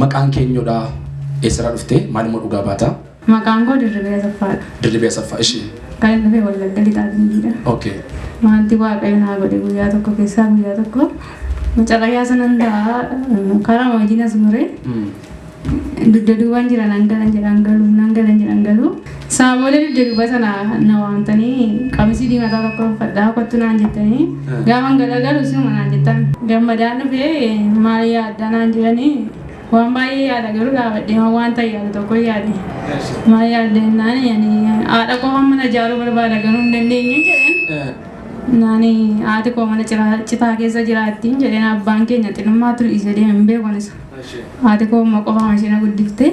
Maqaan keenyudha eessarraa dhufte maal immoo dhugaa baata? Maqaan koo Dirribee Asaffaadha. Dirribee Asaffaa ishee. Kan inni dhufe Wallagga Lixaa Okay. Wanti Waaqayyo naa godhe guyyaa tokko keessaa guyyaa tokko mucarrayyaa sanan ta'a karaa hojiin as mure dugda duubaan jira nan galan jedhan galu nan galan jedhan galu. Isaa booda dugda duuba sana na waamtanii qamisii diimataa tokko uffadhaa kottu naan jettanii gaafan galagalu sinuma naan jettan gammadaan dhufee maal yaaddaa naan jedhanii waan baay'ee yaada garuu dhaabadhee waan ta'e yaadu tokko yaade. Maal yaadde naan ani haadha koo mana ijaaruu barbaada garuu hin dandeenye jedheen. Naani haati koo mana citaa keessa jiraattiin jedheen abbaan keenya xinummaa ture isa deeme hin beeku anis. Haati koo immoo qofaa ishee na guddifte.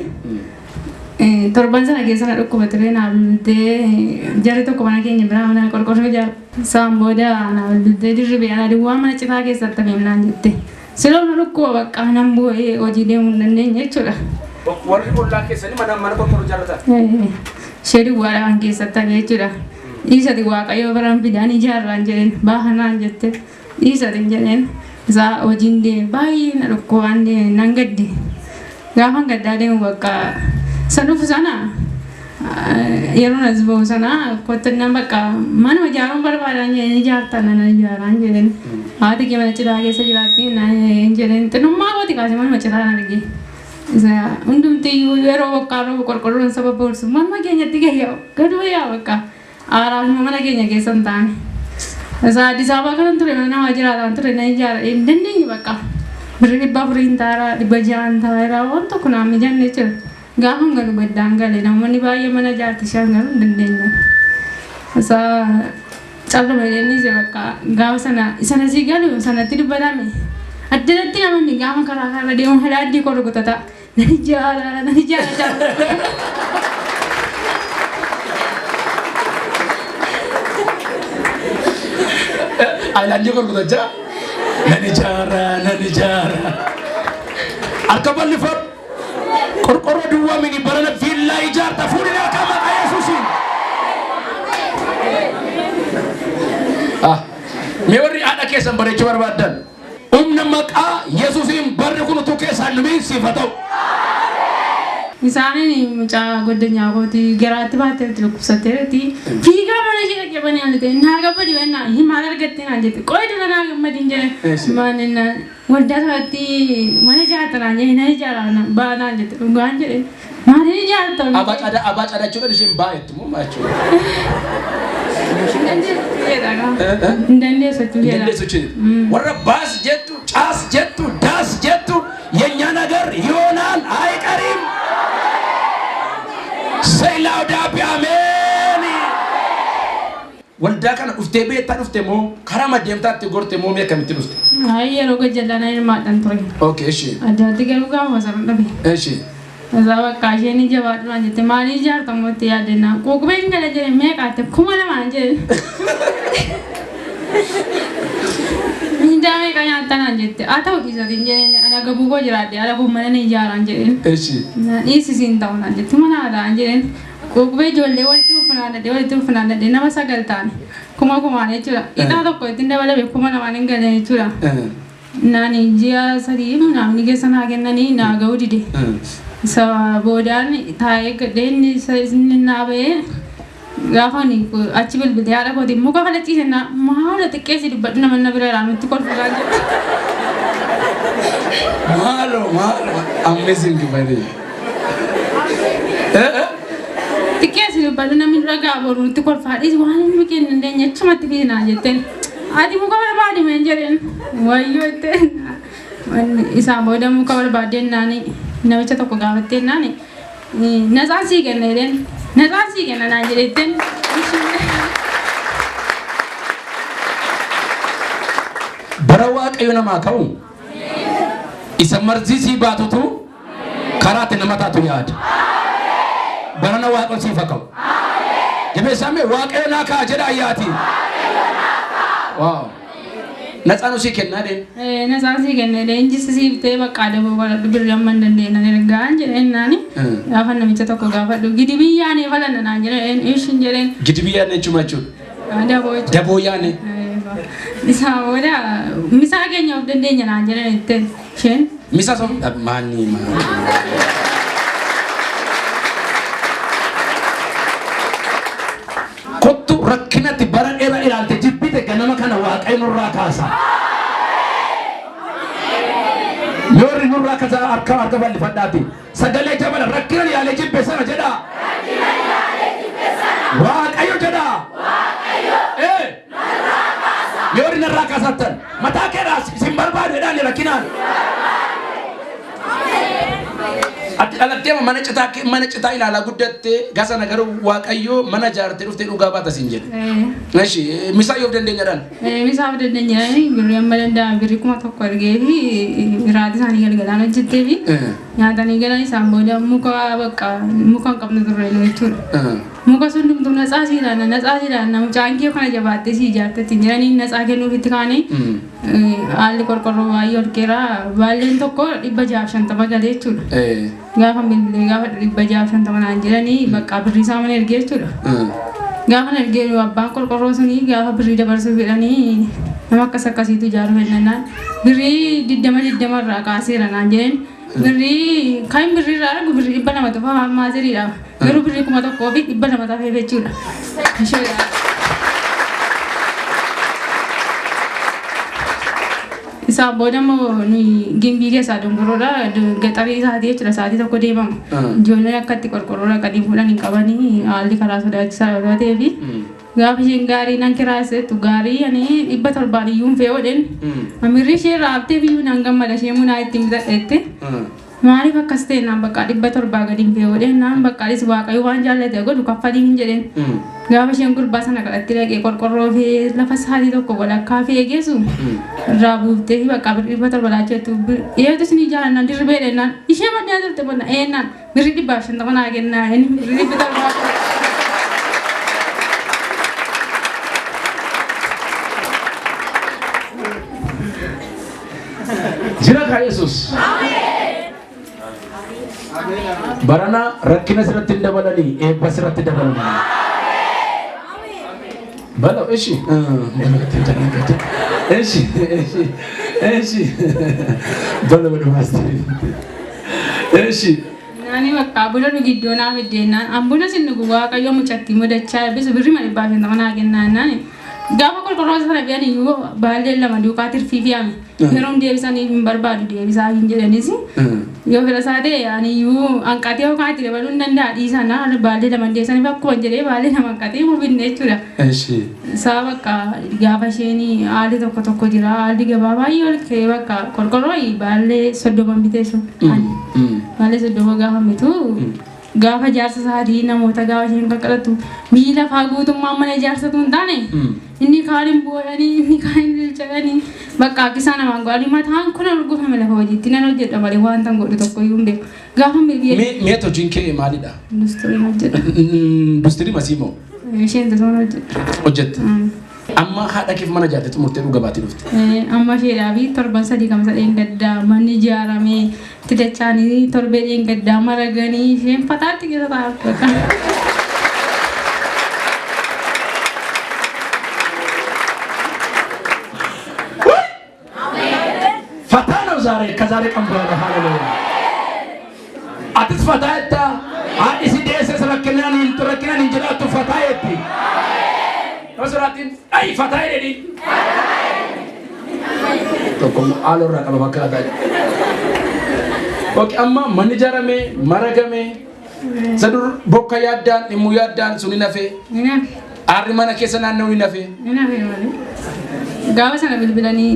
Torban sana keessa na dhukkuba ture naa bilbiltee jarri tokko mana keenya biraa mana qorqorroo ijaaru. Isaan booda naa bilbiltee Dirribee ana duwwaa mana citaa keessatti hafeem naan jette. Siloo na dhukkuba bakka nan bu'ee hojii deemuu hin dandeenye jechuudha. Warri ollaa keessanii mana mana qorqorroo ijaarratan. Ishee duwwaadha kan keessatti hafe jechuudha. Dhiisati Waaqayyo biraan fidaan ijaarraan jedheen baahanaan jette dhiisati jedheen isaa hojiin deeme baay'ee na dhukkubaan deeme nan gadde. Gaafan gaddaa deemu bakka isa dhufu sana yeroo as ba'u sana kottu bakka manuma ijaaruun barbaadaan jedheen ijaartan nan ijaaraan jedheen haati kee mana citaa keessa jiraatti naan jedheen xinnummaa kooti kaasee manuma citaa nan arge. Isa hundumtiyyuu yeroo bokkaa roobu qorqorroon saba boorsu manuma keenyatti gahee gaduu yaa bakka aaraaf mana keenya keessa hin taane. Isa Addis Ababaa kanan ture mana namaa jiraataan ture nan ijaara hin dandeenye bakka. Birri 400 hin taara 600 taara waan tokko naan mijanne jechuudha. Gaafa galu gaddaan gale namoonni baay'ee mana ijaarti isaan garuu hin dandeenye. Isa calluma jedhanii bakka gaafa sana sana sii galu sanatti dubbatame. Addanatti namoonni gaafa karaa karra deemu hidhaaddii koo rukutata. Nan ijaara nan ijaara ijaara. Ayilaandii gurgurachaa nan ijaara nan ijaara. Harka bal'ifadhu. Qorqorroo duwwaa mini barana viillaa ijaarta fuudhina harka maqaa Yesuusiin. Ah, mee warri haadha keessan bareechuu barbaaddan humna maqaa Yesuusiin barri kun utuu keessaan dhumiin siif haa ta'u. Isaaniin mucaa goddanyaa kooti garaatti baatteetti dhukkubsatteetti fiigaa mana ishee dhaqee banee ani ta'e naa gammadi bennaa maal argatte naan jette qoy dura naa gammadi hin jedhe maal naan waldaa sanatti mana ijaarta naan jedhe nan ijaara baa naan jette dhugaan jedhe maaliin ijaarta Abaa caadaa abaa caadaa jechuudha isheen baay'attu moo maal jechuudha? Hin dandeessu jechuudha. Hin dandeessu jechuudha. Warra baas jettu, caas jettu, daas jettu የኛ ነገር ይሆናል አይቀርም። Say loud happy amen. Waldaa kana dhuftee beektaa dhufte moo karaa deemtaatti gorte moo mee akkamitti dhufte? Ay yeroo gajjallaan hirmaadhaan ture. Okay, እሺ. Addaatti garuu gaafa sana dhabe. እሺ. Isaa bakka isheen jabaadhu naan jette maalii ijaarta mootti yaaddennaa quuqubeen gala jedhe meeqaatte 2000 jedhe. Mindaa meeqa nyaatta naan jette haa ta'u dhiisatiin jedheen ana gabuu koo jiraadhe haadha koo mana ni ijaaraan jedheen. እሺ. Dhiisisiin ta'u naan jette mana haadhaan jedheen quuqubee ijoollee walitti funaannadhe walitti funaannadhe nama 9 taane kuma kumaan jechuudha. Ixaa tokko ittiin dabalame 2000 hin galee jechuudha. Naani ji'a 3 namni keessa naa kennanii naa ga'uu dide. Isa boodaan taa'ee gadhee inni naa ba'ee gaafa ani achi bilbilee haadha kooti muka falachiise naa maala xiqqeessi dubbadhu nama na bira jiraa nutti kolfuudhaan jedhu. Maalo maalo amazing by the way. Xiqqeessi dubbadhu namni dura gaa boru nutti kolfaa dhiisi waan inni kennu hin dandeenye achumatti fiinaa jetteen. Ati muka barbaadi meen jedheen wayyoo jetteen. Isaan booda muka barbaaddeen naani namicha tokko gaafatteen naani natsaan sii kenna jedheen natsaan sii kenna naan jedhetteen. Bara Waaqayyo namaa ka'u isa marzii sii baatutu karaatti nama taatu yaada. Barana Waaqayyo siif haa ka'u. Jabeessaa mee Waaqayyo naa ka'a jedha ayyaati. Waaw. Natsaan sii kennaa deem. Natsaan sii kenna leenjis siif ta'e bakka adaboo baradhu birri amma hin dandeenye ergaan jedheen naani gaafa namicha tokko gaafadhu gidi biyyaanii falanna naan jedheen ishin jedheen. Gidi biyyaanii jechuun jechuudha. Daboo jechuudha. Daboo yaane. Isaa booda misaa keenya of dandeenya naan jedhan ittiin Isheen Misa sun maanni maanni. Kottu rakkinatti bara dheeraa ilaalte jibbite ganama kana Waaqayyo nurraa kaasa. Yoorri nurraa kaasa harka harka bal'ifadhaati. Sagalee jabana rakkina ilaalee jibbe sana jedhaa. Waaqayyo jedhaa. Ee. Yoorri narraa kaasattan mataa keedhaa sin barbaadu jedhaan rakkinaan. Ati dhalattee mana citaa mana citaa ilaalaa guddattee gasa garuu Waaqayyo mana ijaartee dhuftee dhugaa baata siin jedhe. Eshi misaa yoo dandeenyadhaan. Misaaf dandeenyaan birrii amma danda'an birrii 1000 ergee fi iraati isaanii galgalaan hojjettee fi nyaatanii galan. Isaan booda muka bakka muka hin qabnu turre nu jechuudha. Muka sun hundumtuu natsaa sii ilaalla, natsaa sii ilaalla, mucaan kee kana jabaattee sii ijaarte ittiin jedhanii natsaa kennuufitti kaanii haalli qorqorroo baay'ee ol keera, baalleen tokko 650 galee jechuudha. Gaafa bilbilee gaafa 650 naan jedhanii bakka birrii isaa mana ergee jechuudha. Gaafa ergee abbaan qorqorroo sunii gaafa birrii dabarsuu fedhanii nama akkas akkasiitu ijaaruu fedhannaan birrii 20 20 irraa kaaseera naan jedheen. Birrii kan birrii irraa argu birrii 200 tufa maaziriidha. Garuu birrii 1200 tafee jechuudha. Isheedha. Isaan booda immoo nuyi gimbii keessaa dongoroodha gaxarii isaatii jechuudha, sa'aatii tokko deemama. Ijoolleen akka itti qorqorroo dhaqanii fuudhan hin qabanii, haalli karaa sodaachisaa yoo ta'ee fi gaafa isheen gaarii nan kiraasettu gaarii ani 700n iyyuu hin fe'u jedheen. Amirri ishee irraa haftee biyyuu nan gammada, ishee munaa ittiin bitadheette. Maaliif akkas ta'e naan bakka 700 gadi hin fe'u jedheen, naan bakka anis Waaqayyo waan jaallate godhu kaffalii hin jedheen. Gaafa isheen gurbaa sana kadhatti dhaqee qorqorroo fi lafa sa'aatii tokko walakkaa fi eegeessu irraa buuftee fi bakka birrii 700 laacheetu dhiyeetu isin jaalannaan dirribee dhennaan ishee maddee turte bonna eennaan birrii 150 naa kennaa inni birrii 700. Jira kaa Yesuus. Barana rakkina sirratti hin dabalanii, eebba sirratti dabalanii. Balo ishi. Ishi ishi ishi. Balo balo. Ishi. Naani bakka buna nu giddoo naa fiddeenaan an buna sin dhugu, Waaqayyo mucattii mudachaa eebbisu, birrii 150 naa kennaa naani. Gaafa qorqorroo sana fe'an iyyuu baalleen lama duukaa tirfii fe'ame. Yeroo deebisanii hin barbaadu deebisaa hin jedhanis. Yoo fedha isaa ta'e ani iyyuu hanqatee yookaan itti dabaluu hin danda'a, dhiisan baallee lama deebisaniif akkuma jedhee baallee lama hanqatee immoo binne jechuudha. Isaa bakka gaafa isheen haalli tokko tokko jira, haalli gabaa baay'ee ol ka'ee, bakka qorqorroo baallee 30 bitee sun. Baallee 30 gaafa bitu gaafa ijaarsa isaatii namoota gaafa isheen qaqqalatu biyyi lafaa guutummaan mana ijaarsatu hin taane, inni kaan hin boo'anii, inni kaan hin bilchaanii, bakka akka isaan namaan godhanii mataan kun arguufame lafa hojiitti nan hojjedha malee waan tan godhu tokko iyyuu hin beeku. Gaafa biyya Mi'a hojiin kee maalidha? Industiriin hojjedha. Industirii masiimoo Isheen tasoon hojjedha. Hojjetta. Amma haadha keef mana ijaarte xumurtee dhuga baatee dhufte. Amma isheedhaa fi torban sadii kamsa dheengaddaa manni ijaaramee itti dachaanii torbee dheengaddaa maraganii isheen fataatti keessa taa'aa bakka. ፈታ ነው ዛሬ ከዛሬ ቀን በኋላ። ሃሌሉያ። Atis ፈታ jetta, haadhi si deesse rakkinaan hin rakkinaan hin jiraattu, ፈታ jetti. Nama siraatiin ay ፈታ jedheni. Tokko haaloo irraa qaba fakkaata. Okay, amma manni ijaarame maragame isa dur bokka yaaddaan dhimmuu yaaddaan sun hin hafe. Ni hafe. Aarri mana keessa naanna'u hin hafe. Ni hafe malee. Gaafa sana bilbilanii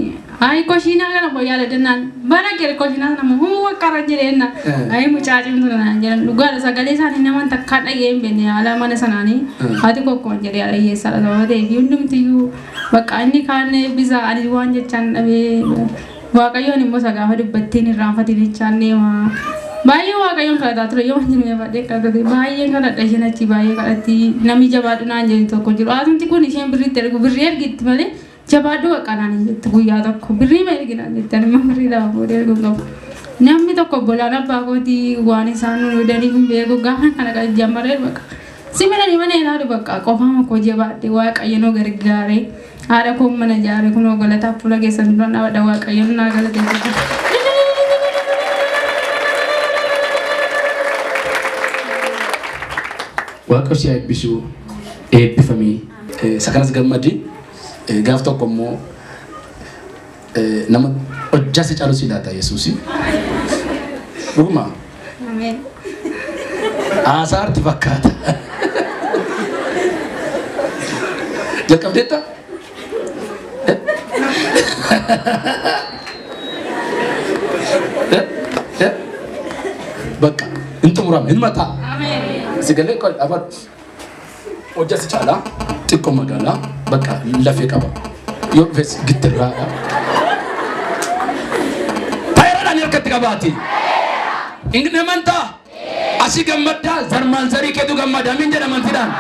ayi koshiinaa kana boo yaadadannaan bara kee koshiinaa sana humuu waqqarra jedheenna. Ayi mucaa cimtu naan jedhan, dhugaadha, sagalee isaanii naman takkaan dhagee hin beekne haala mana sanaanii haati kokkoon jedhee haadha hiyyeessaadha sababa ta'eef hundumtiyyuu bakka inni kaan eebbisa, ani waan jechaan dhabee. Waaqayyoon immoo isa gaafa dubbatteen irraanfatiin jechaan deema. Baay'ee Waaqayyoon kadhataa ture, yoo jiru baadhee kadhate, baay'ee kadhadha, isheen achi baay'ee kadhatti, namni jabaadhu naan jedhu tokko jiru. Haasumti kun isheen birriitti ergu, birrii ergitti malee jabaadhu bakka naan hin jettu, guyyaa tokko birrii ma ergi naan jette, ani immoo birrii lama booda erguu qabu. Namni tokko obbolaan abbaa kootii waan isaan nu daniif hin beeku, gaafa kana kan jammaree bakka. Si milanii mana ilaalu bakka qofaama koo jabaadhe, Waaqayyo nu gargaare, haadha koo mana ijaare, kunoo galataaf fuula keessan dura dhaabadha, Waaqayyo naa galateeffadha. Waaqayyo si haa eebbisu. Eebbifami. Isa kanas gammadi. Gaaf tokko immoo nama hojjaa si caalu si laata Yesuusi. Dhuguma. Ameen. Haasaa arti fakkaata. Jalqabdeetta? Bakka hin xumurame hin mataa. Si galee qoy dhaabadhu. Hojja si caalaa xiqqoo magaalaa bakka lafee qaba. Yoo dhufes gittirraadha. Taayiraadhaan harkatti qabaati. Inni amantaa asii gammaddaa zarmaan zarii keetu gammada. Amiin jedha amantiidhaan.